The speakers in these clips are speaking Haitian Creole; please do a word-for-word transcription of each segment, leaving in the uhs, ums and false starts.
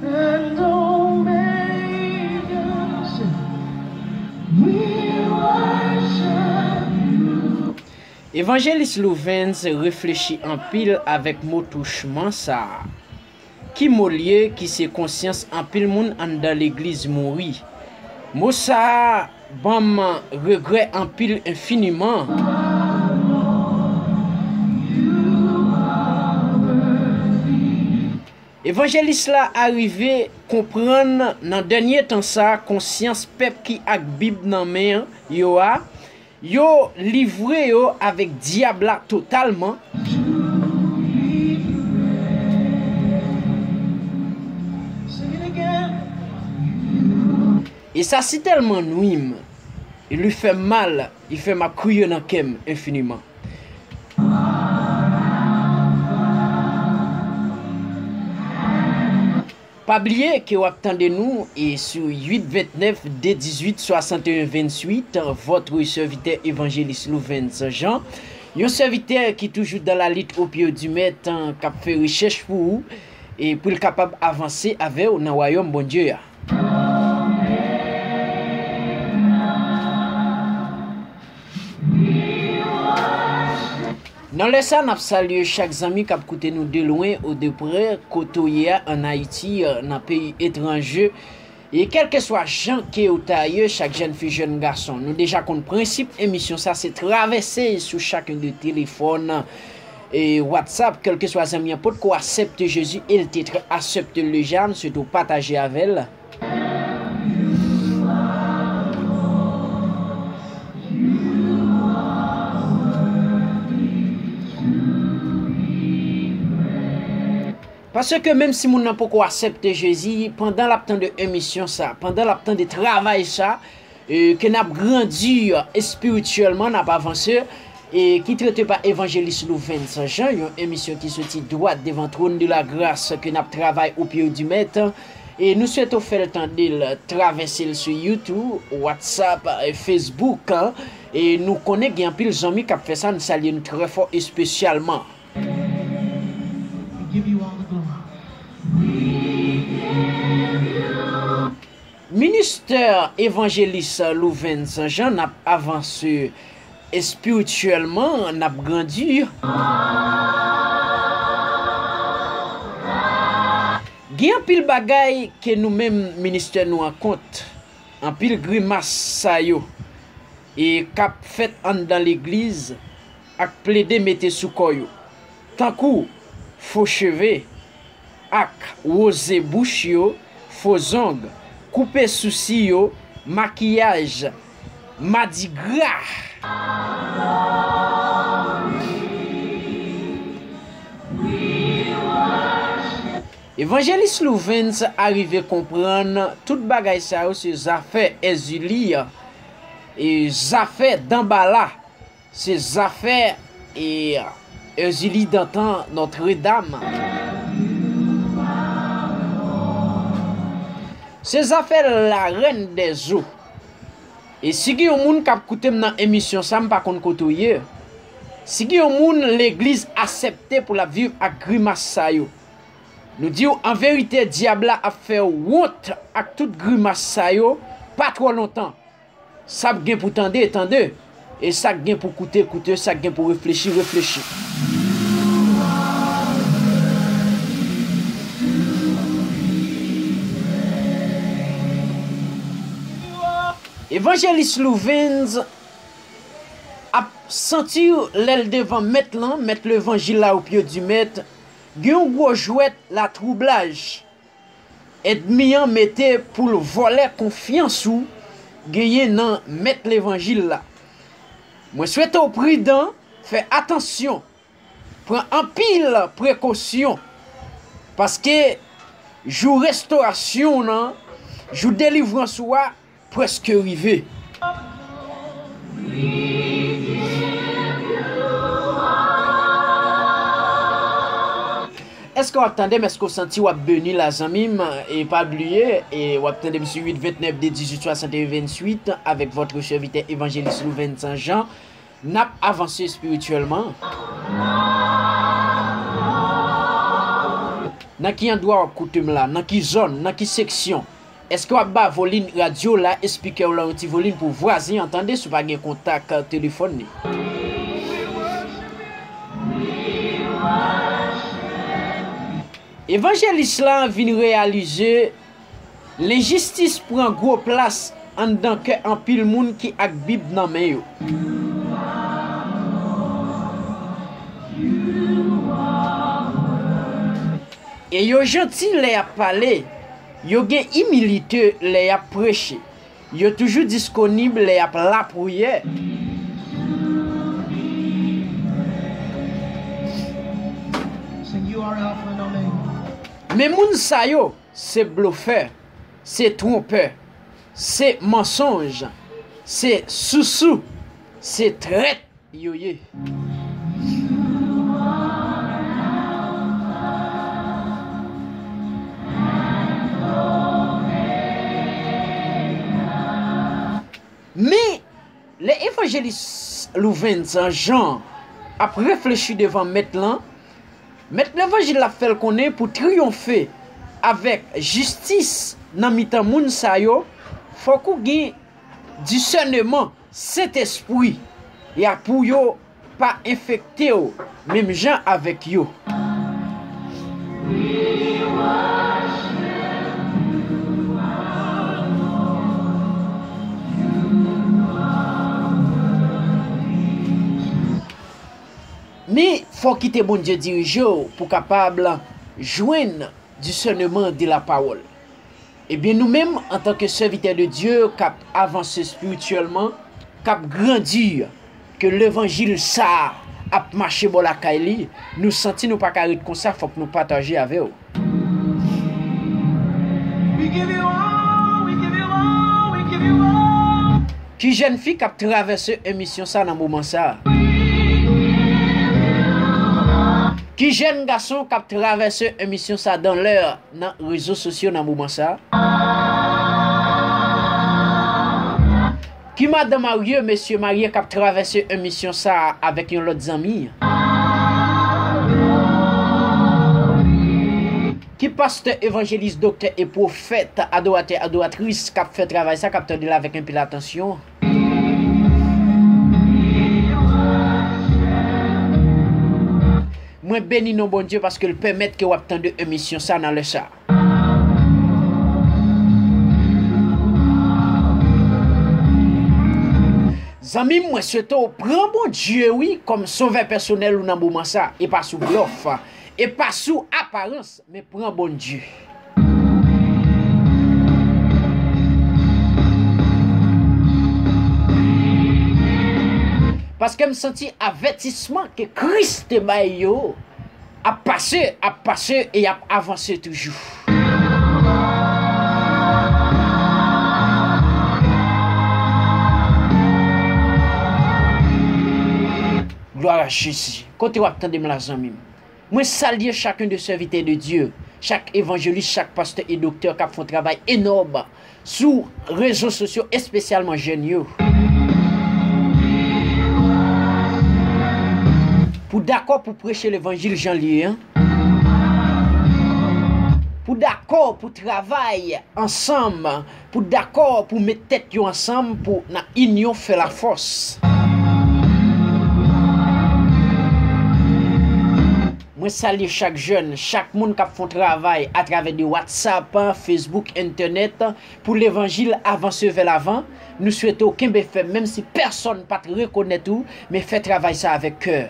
And Omega, we worship you. Evanjelis Louvens reflechi anpil avèk mo touchman sa a. Ki mo l ye ki se konsyans anpil moun anndan legliz mouri? Mo sa a ban m regrè anpil enfiniman. Evanjelis la arive konprann nan dènye tan sa a konsyans pèp ki ak Bib nan men yo a, yo livre yo avèk dyab la totalman. E sa si tèlman nwi m, e li fè m mal, li fè m ap kriye nan kè m enfiniman. Pa bliye ke w ap tande nou e sou uit ventnèf de dizuit swasanteyen venntuit, votre serviteur évangéliste Louvens Jean, yon sèvitè ki toujou dans la lutte au pied du maître, k ap fè rechèch pou ou, e pou l kapab avanse avè w nan wayòm Bondye a. Nan lè sa, n ap salye chak zanmi k ap koute nou de lwen ou de prè, kote w ye a, ann Ayiti, nan peyi etranje, e kèlkeswa jan ke w ta ye, chak jèn fi, jèn gason. Nou deja konn prensip emisyon sa, se travèse sou chak de telefòn, e WhatsApp, kèlkeswa zanmi an potko aksepte Jezi, e l te tra-, aksepte l deja, m swete w pataje avè l. Paske menm si moun nan poko aksepte Jezi, pandan l ap tande emisyon sa, pandan l ap tande travay sa, e, ke n ap grandi espirityèlman, n ap avanse, e ki trete pa Evanjelis Louvens Jean, yon emisyon ki soti dwat devan Trône de la Grâce, ke n ap travay au pied du maître. E nou swete w fè l tande l, travèse l sou YouTube, WhatsApp, e Facebook, e nou konnen gen anpil zanmi k ap fè sa, n salye nou trè fò espesyalman. We give you all the glory. Ministè Evanjelis Louvens Jean, n ap avanse espirityèlman, n ap grandi. Gen anpil bagay ke nou menm ministè nou an kont, anpil grimas sa yo, e k ap fèt anndan legliz ak plede mete sou kò yo, tankou fo cheve, ak woze bouch yo, fo zong, koupe sousi yo, makiyaj, madigra. Evanjelis Louvens arive konprann tout bagay sa yo se zafè Èzili, e zafè Danbala. Se zafè, e, Èzili dantan Nòtredam. Se zafè Larèn dèzo. E si gen yon moun k ap koute m nan emisyon sa, m pa konn kote w ye. Si gen yon moun legliz aksepte pou l ap viv ak grimas sa yo, nou di w, an verite, dyab la ap fè w wont ak tout grimas sa yo pa twò lontan. Sa k gen pou tande, tande. E sa k gen pou koute, koute. Sa k gen pou reflechi, reflechi. Evanjelis Louvens ap santi lè l devan Mèt lan, Mèt Levanjil la, au pied du Maître, gen yon gwo jwèt latwoublaj. Ènmi an mete pou l vòlè konfyans ou genyen nan Mèt Levanjil la. Mwen swete w pridan, fè atansyon, pran anpil prekosyon, paske jou restorasyon w nan, jou delivrans ou a, prèske rive. Èske w ap tande m? Èske w santi w ap beni la, zanmi m? E pa bliye, e w ap tande m sou uit ventnèf de dizuit swasanteyen venntuit avèk votre serviteur évangéliste Louvens Jean. N ap avanse espirityèlman. Nan ki andwa w ap koute m la? Nan ki zòn? Nan ki seksyon? Èske w ap ba volim radyo w la, espikè w la, yon ti volim pou vwazen an tande si w pa gen kontak telefòn li? Evanjelis la vin reyalize lenjistis pran gwo plas anndan kè anpil moun ki ak Bib nan men yo. E yo janti lè y ap pale, yo gen imilite lè y ap preche, yo toujou disponib lè y ap lapriyè. Men moun sa yo, se blofè, se twonpè, se mansonj, se sousou, se trèt yo ye. Men, lè evanjelis Louvens Jean ap reflechi devan Mèt lan, Mèt levanjil la ap fè l konnen pou triyonfe avèk jistis nan mitan moun sa yo, fòk ou gen disèneman, Sentespri, ya pou yo pa enfekte w menm jan avèk yo. Men, fò w kite Bondye dirije w pou w kapab jwenn disèneman de la pawòl. Ebyen, nou menm, antanke sèvitè de Dye k ap avanse espirityèlman, k ap grandi, ke levanjil sa a ap mache bò lakay li, nou santi nou pa ka ret konsa, fòk nou pataje avè w. We give you all, we give you all, we give you all. Ki jèn fi k ap travèse emisyon sa nan moman sa a? Ki jèn gason k ap travèse emisyon sa dan lè nan rezo sosyo nan moman sa a? Ki madan marye, mesye marye k ap travèse emisyon sa a avèk yon lòt zanmi? Ki pastè, evanjelis, doktè e pwofèt, adoratè, adoratris k ap fè travay sa, k ap tande l avèk anpil atansyon? Mwen beni non Bondye paske l pèmèt ke w ap tande emisyon sa nan lè sa. Zanmi m, mwen swete w pran Bondye, wi, kòm sovè pèsonèl ou nan moman sa, e pa sou blòf, e pa sou aparans, men pran Bondye. Paske m santi avètisman ke Kris te bay yo ap pase, ap pase e y ap avanse toujou. Glwa a Jezi. Kote w ap tande m la, zanmi m? Mwen salye chacun de servitè de Dye, chak evanjelis, chak pastè e doktè k ap fè yon travay enòm sou rezo sosyo, espesyalman jèn yo. Pou dakò pou preche levanjil jan l ye an. Pou dakò pou travay ansanm, pou dakò pou met tèt yo ansanm pou nan inyon fè lafòs. Mwen salye chak jèn, chak moun k ap fè yon travay atravè de WhatsApp, Facebook, entènèt, pou levanjil avanse vè lavan. Nou swete w kenbe fèm, menm si pèsonn pa t rekonèt ou, men fè travay sa avèk kè.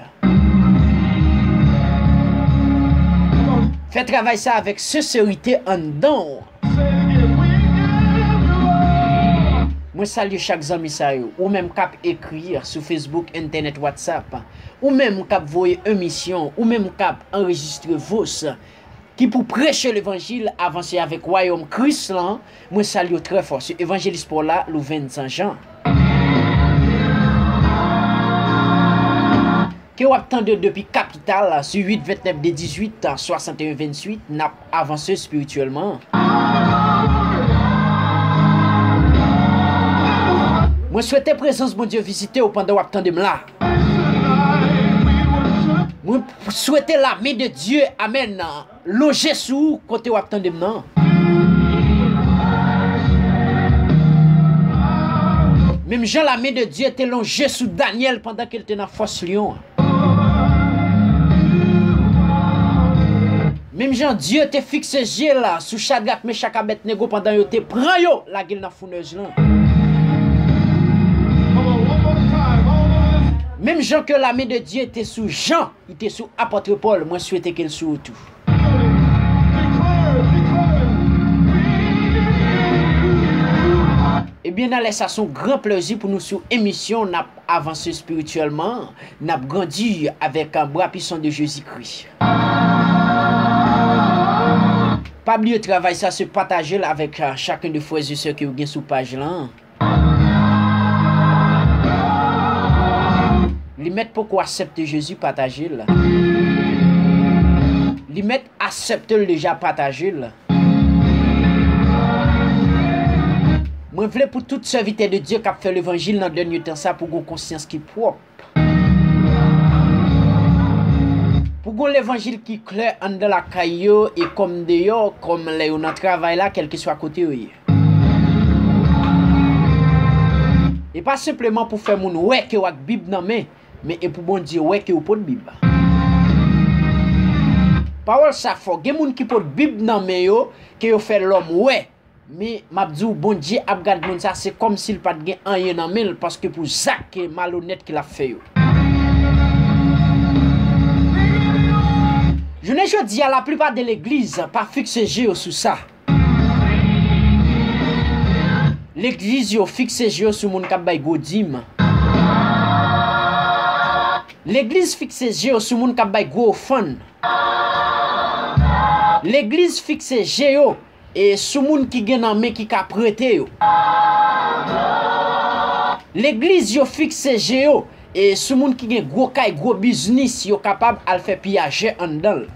Fè travay sa avèk senserite anndan w. Mwen salye chak zanmi sa yo, ou menm k ap ekri sou Facebook, entènèt, WhatsApp, ou menm k ap voye emisyon, ou menm k ap anrejistre vos, ki pou preche levanjil, avanse avèk wayòm Kris lan, mwen salye w trè fò. Se evanjelis Paula Louvens Jean. Ke w ap tande depi kapital, sou uit ventnèf de dizuit, swasanteyen venntuit, n ap avanse espirityèlman. Mwen swete prezans Bondye vizite w pandan w ap tande m la. Mwen swete la men de Dye, amèn, lonje sou ou kote w ap tande m nan. Menm jan la men de Dye te lonje sou Danyèl pandan ke l te nan fòs lyon an. Menm jan Dye te fikse je l sou Chadrak, Mechak, Abèdnego pandan yo te pran yo lage l nan founèz lan. Menm jan ke la men de Dye te sou Jan, li te sou apòt Pòl, mwen swete ke l sou ou tou. Ebyen, nan lè sa, se yon gran plezi pou nou sou emisyon N ap avanse espirityèlman, n ap grandi avèk, euh, bra pisan de Jezikri. Pa bliye travay sa, se pataje l avèk, euh, chacun de frè e sè ke w gen sou paj lan. Li mèt poko aksepte Jezi, pataje l. Li mèt aksepte l deja, pataje l. Mwen vle pou tout sèvitè de Dye k ap fè levanjil nan dènye tan sa pou gon konsyans ki pwòp. Pou gon levanjil ki klè anndan lakay yo e kòm deyò, kòm lè yo nan travay la, kèlkeswa kote yo ye. E pa senpleman pou fè moun wè ke w ak Bib nan men, men e pou Bondye wè ke w pot Bib. Pawòl sa fò. Gen moun ki pot Bib nan men yo, ke yo fè lòm wè. Men, m ap di w, Bondye ap gad moun sa, se kòmsi l pa t gen anyen nan men l, paske pou zak malonèt ke l ap fè yo. Jounen jodi a, laplipa de legliz pa fikse je yo sou sa. Legliz yo fikse je yo sou moun k ap bay gwo dim. Legliz fikse je yo sou moun k ap bay gwo ofann. Legliz fikse je yo, e, sou moun ki gen nan men ki ka prete yo. Legliz yo fikse je yo, e, sou moun ki gen gwo kay, gwo biznis, yo kapab al fè piyajè anndan l.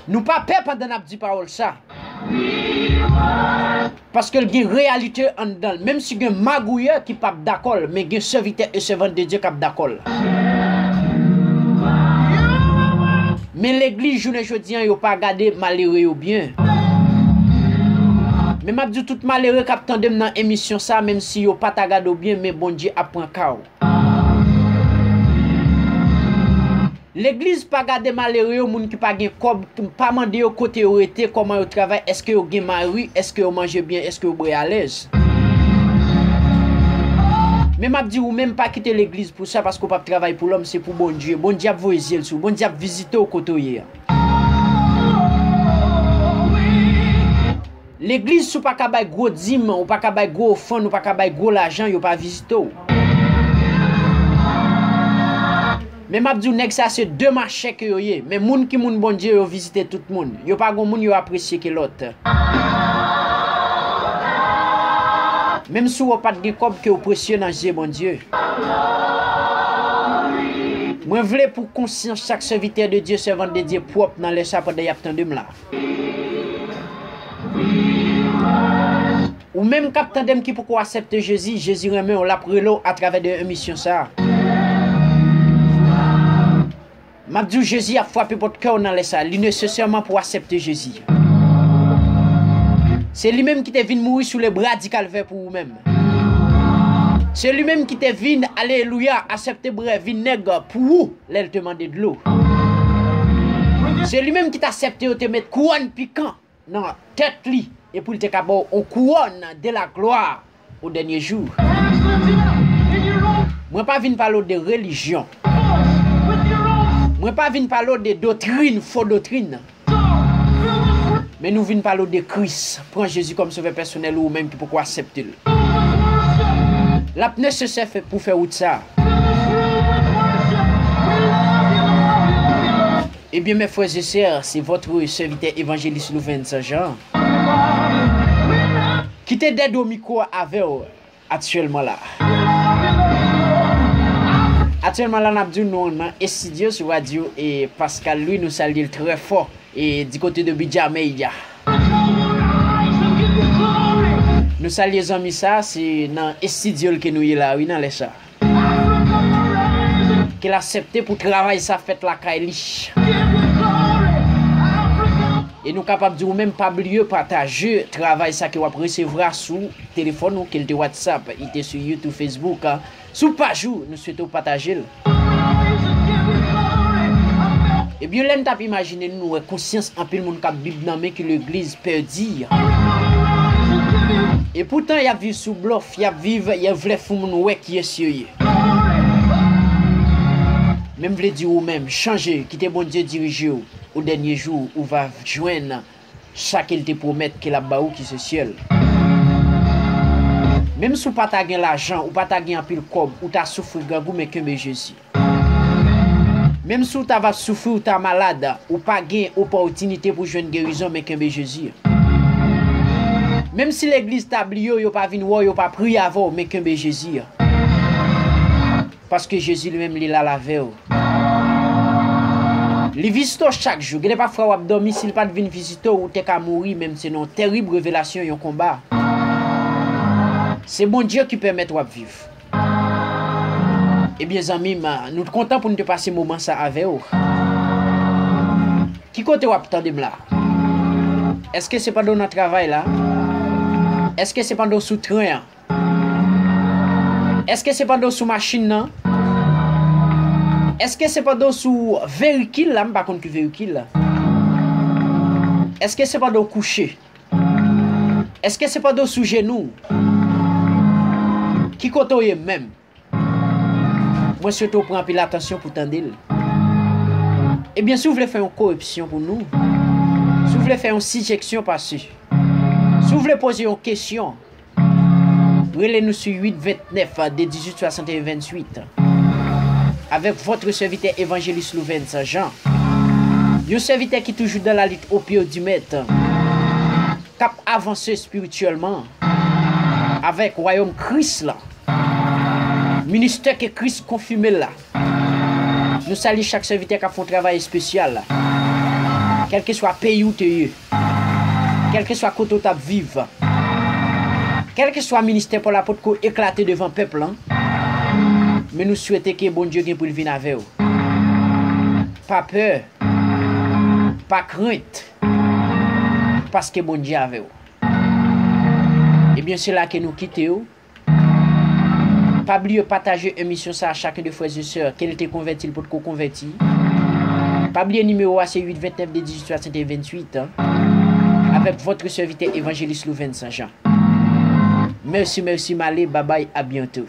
Nou pa pè pandan n ap di pawòl sa. Paske l gen reyalite anndan l. Menm si gen magouyè ki p ap dakò l, men gen sèvitè e sèvant de Dye k ap dakò l. Men legliz jounen jodi an, yo pa gade malere yo byen. Men m ap di w, tout malere k ap tande m nan emisyon sa, menm si yo pa ta gade w byen, men Bondye ap pran ka w. Legliz pa gade malere yo, moun ki pa gen kòb, pa mande yo kote yo rete, kòman yo travay, èske yo gen mari, èske yo manje byen, èske yo bwè alèz. Men m ap di ou menm, pa kite legliz pou sa, paske w p ap travay pou lòm, se pou Bondye. Bondye ap voye zye l sou ou, Bondye ap vizite w kote w ye a. Legliz, si w pa ka bay gwo dim, ou pa ka bay gwo ofann, ou pa ka bay gwo lajan, yo pa vizite w. Men m ap di w, nèg sa se de machè ke yo ye. Men moun ki moun Bondye, yo vizite tout moun. Yo pa gon moun yo apresye ke lòt. Menm si w pa t gen kòb, ke w presye nan zye Bondye. Mwen vle pou konsyans chak sèvitè de Dye, sèvant de Dye pwòp nan lè sa pandan y ap tande m la. Ou menm k ap tande m ki poko aksepte Jezi, Jezi renmen w, l ap rele w atravè de emisyon sa a. M ap di w, Jezi ap frape pòt kè w nan lè sa a. Li nesesèman pou w aksepte Jezi. Se li menm ki te vin mouri sou le bra di Kalvè pou ou menm. Se li menm ki te vin, alelouya, aksepte brè vin nèg pou ou lè l te mande dlo. Se li menm ki t aksepte yo te met kouwòn pikan nan tèt li, e pou l te ka ba w on couronne de la gloire au dernier jour. Mwen pa vin pale w de relijyon. Mwen pa vin pale w de doktrin, fo doktrin. Men nou vin pale w de Kris. Pran Jezi kòm sovè pèsonèl ou, ou menm ki poko aksepte l. L ap nesesè fè, pou fè wout sa a. Ebyen, mes frères et sœurs, c'est votre serviteur évangéliste Louvens Jean, ki te dèyè mikwo a avè w aktyèlman la. Aktyèlman la, n ap di w nou nan estidyo sou radyo e Pascal Louis, nou salye l trè fò. E di kote de Bidjamey. Nou salye zanmi sa, se nan estidyo l ke nou ye la, wi, nan lè sa. ke l aksepte pou travay sa fèt lakay li. E nou kapab di ou menm pa bliye pataje travay sa ke w ap resevwa sou telefòn ou, ke l te WhatsApp, li te sou YouTube, Facebook, sou paj ou, nou swete w pataje l. Ebyen, lè n t ap imajine nou, nou wè konsyans anpil moun k ap Bib nan men ke legliz pèdi. Epoutan, y ap viv sou blòf, y ap viv, y ap vle fè moun wè kiyès yo ye. Men m vle di ou menm, chanje, kite Bondye dirije w. O dènye jou, ou va jwenn sa ke l te pwomèt ke l ap ba ou ki se syèl. Menm si w pa ta gen lajan, ou pa ta gen anpil kòb, ou ta soufri grangou, men kenbe Jezi. Menm si w ta va soufri, ou ta malad, ou pa gen opòtinite pou jwenn gerizon, men kenbe Jezi. Menm si legliz ta bliye w, yo pa vin wè w, yo pa priye avè w, men kenbe Jezi. Paske Jezi li menm, li la l avè w. Li vizite w chak jou. Gen de pafwa w ap dòmi, si l pa t vin vizite w, ou te ka mouri, menm se nan yon terib revelasyon, yon konba. Se Bondye ki pèmèt w ap viv. Ebyen, zanmi m, nou t kontan pou n te pase moman sa avè w. Ki kote w ap tande m la? Èske se pandan w nan travay la? Èske se pandan w sou tren an? Èske se pandan w sou machin nan? Èske se pandan w sou verikil la? M pa konn ki verikil la. Èske se pandan w kouche? Èske se pandan w sou jenou? Ki kote w ye menm? Mwen swete w pran anpil atansyon pou tande l. Ebyen, si w vle fè yon koreksyon pou nou, si w vle fè yon sijeksyon pase, si w vle poze yon kesyon, rele nou sou uit vennèf de dizuit swasannteyen venntuit. Avèk votre serviteur évangéliste Louvens Jean, yon sèvitè ki toujou dans la lutte au pied du maître, k ap avanse espirityèlman avèk wayòm Kris la, ministè ke Kris konfime la. Nou salye chak sèvitè k ap fè yon travay espesyal la. Kèlkeswa peyi w te ye, kèlkeswa kote w t ap viv, kèlkeswa ministè pa w la potko eklate devan pèp lan, men nou swete ke Bondye gen pou l vin avè w. Pa pè, pa krent, paske Bondye avè w. Ebyen, se la ke nou kite w. Pa bliye pataje emisyon sa a chak de frè e sè ke l te konvèti, l potko konvèti. Pa bliye nimewo a se uit vennèf de dizuit swasannteyen venntuit, avèk votre serviteur évangéliste Louvens Jean. Mèsi, mèsi, m ale, babay, a byento.